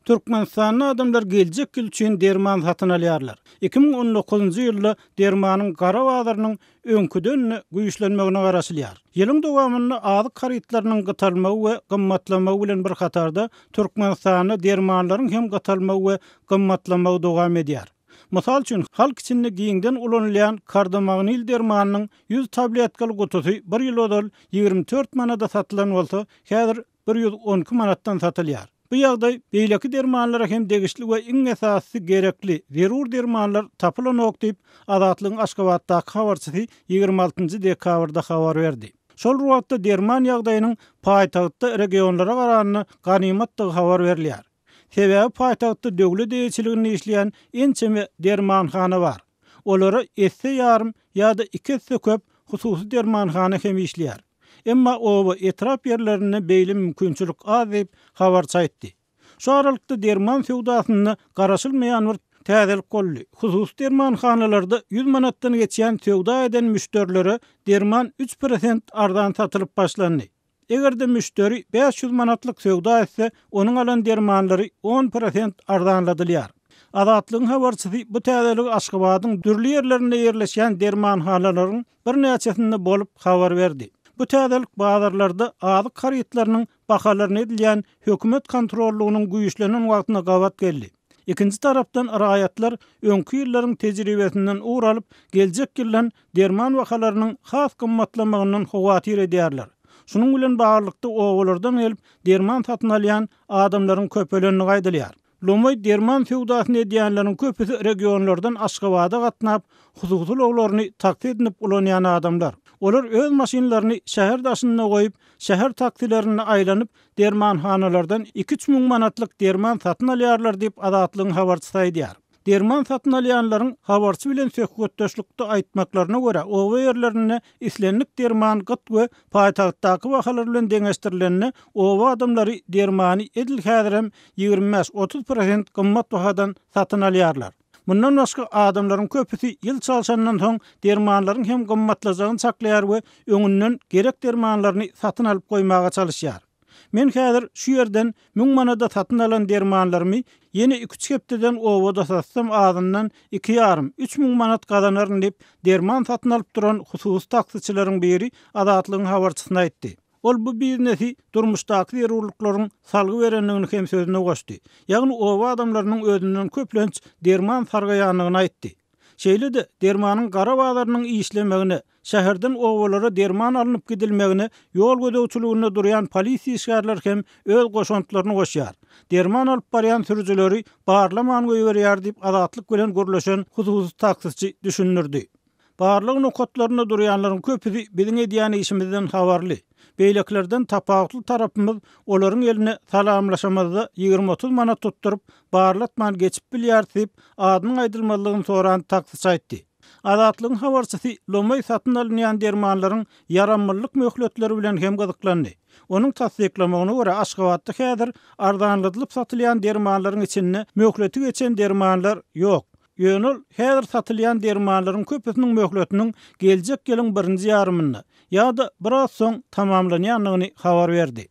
Türkmenistanda adamlar geljek ýyl üçin derman satyn alýarlar. 2019-njy ýylda dermanyň gara bazarynyň öňküden-de güýçlenmegine garaşylýar. Ýylyň dowamynda azyk harytlarynyň gytalmagy we gymmatlamagy bilen bir hatarda Türkmenistanda dermanlaryň hem gytalmagy we gymmatlamagy dowam edýär. Mysal üçin, halk içinde giňden ulanylýan kardomagnil dermanynyň 100 tabletkaly gutusy bir ýyl ozal 24 manada satylan bolsa, häzir 112 manatdan satylýar. Bu ýagdaý beýleki dermanlara hem degişli we iň esasysy gerekli, zerur dermanlar tapylanok diýip, Azatlygyň Aşgabatdaky habarçysy 26 dekabrda habar berdi. Şol bir wagtda derman ýagdaýynyň paýtagtda regionlara garanda ganymatdygy habar berilýär. Sebäbi paýtagtda döwlet eýeçiliginde işleýän ençeme dermanhana bar. Olara esse ýarym ýa-da iki esse köp hususy dermanhana hem işleýär. Emma oba, etrap ýerlerinde beýle mümkinçilik az diýip, habarçy aýtdy. Şu aralykda derman söwdasynda garaşylmaýan bir täzelik boldy. Hususy dermanhanalarda 100 manatdan geçýän söwda eden müşderilere derman üç prosent arzan satylyp başlandy. Eger-de müşderi 500 manatlyk söwda etse, onuň alan dermanlary on prosent arzanladylýar. Azatlygyň habarçysy bu täzeligi Aşgabadyň dürli ýerlerinde ýerleşýän dermanhanalaryň birnäçesinde bolup habar berdi. Bu täzelik bazarlarda azyk harytlarynyň bahalaryna edilýän hökümet kontrollygynyň güýçlenen wagtyna gabat geldi. Ikinji tarapdan raýatlar öňki ýyllaryň tejribesinden ugur alyp, geljek ýyldan derman bahalarynyň has gymmatlamagyndan howatyr edýärler. Şunuň bilen baglylykda obalardan gelip derman satyn alýan adamlaryň köpelendigi aýdylýar. Lomaý derman söwdasyny edýänleriň köpüsi regionlardan Aşgabada gatnap, hususy ulaglaryny taksi edinip ulanýan adamlar. Olar öz maşynlaryny şäher daşynda goýup, şäher taksilerinde aýlanyp, dermanhanalardan iki-üç müň manatlyk derman satyn alýarlar diýip, Azatlygyň habarçysy aýdýar. Derman satyn alýanlaryň habarçy bilen söhbetdeşlikde aýtmaklaryna görä, oba ýerlerinde islendik derman gyt we paýtagtdaky bahalar bilen deňeşdirilende, oba adamlary dermany edil häzirem 25-30 prosent gymmat bahadan satyn alýarlar. Mundan başga, adamlaryň köpüsi ýyl çalşandan soň dermanlaryň hem gymmatlajagyny çaklaýar we öňünden gerek dermanlaryny satyn alyp goýmaga çalyşýar. Men häzir şu ýerden müň manada satyn alan dermanlarymy ýene iki-üç hepdeden obada satsam azyndan iki ýarym, üç müň manat gazanaryn diýip, derman satyn alyp duran hususy taksiçileriň biri Azatlygyň habarçysyna aýtdy. Ol bu biznesi durmuşdaky zerurlyklaryň salgy berendigini hem sözüne goşdy. Ýagny oba adamlarynyň özünden köplenç derman sargaýandygyny aýtdy. Şeýle-de, dermanyň gara bazarynyň işlemegine, şäherden obalara derman alnyp gidilmegine ýol gözegçiliginde durýan polisiýa işgärleri hem öz goşantlaryny goşýar. Derman alyp barýan sürüjileri barlaman goýberýär diýip, Azatlyk bilen gürleşen hususy taksiçi düşündirdi. Barlag nokatlarynda durýanlaryň köpüsi biziň edýän işimizden habarly. Beýlekilerden tapawutly tarapymyz, olaryň eline salamlaşamyzda ýigrimi-otuz manat tutduryp, barlatman geçip bilýäris diýip, adynyň aýdylmazlygyny soran taksiçi aýtdy. Azatlygyň habarçysy lomaý satyn alynýan dermanlaryň ýaramlylyk möhletleri bilen hem gyzyklandy. Onuň tassyklamagyna görä, Aşgabatda häzir arzanladylyp satylýan dermanlaryň içinde möhleti geçen dermanlar ýok. Ýöne ol häzir satylýan dermanlaryň köpüsiniň möhletiniň geljek ýylyň birinji ýarymynda ýa-da biraz soň tamamlanýandygyny habar berdi.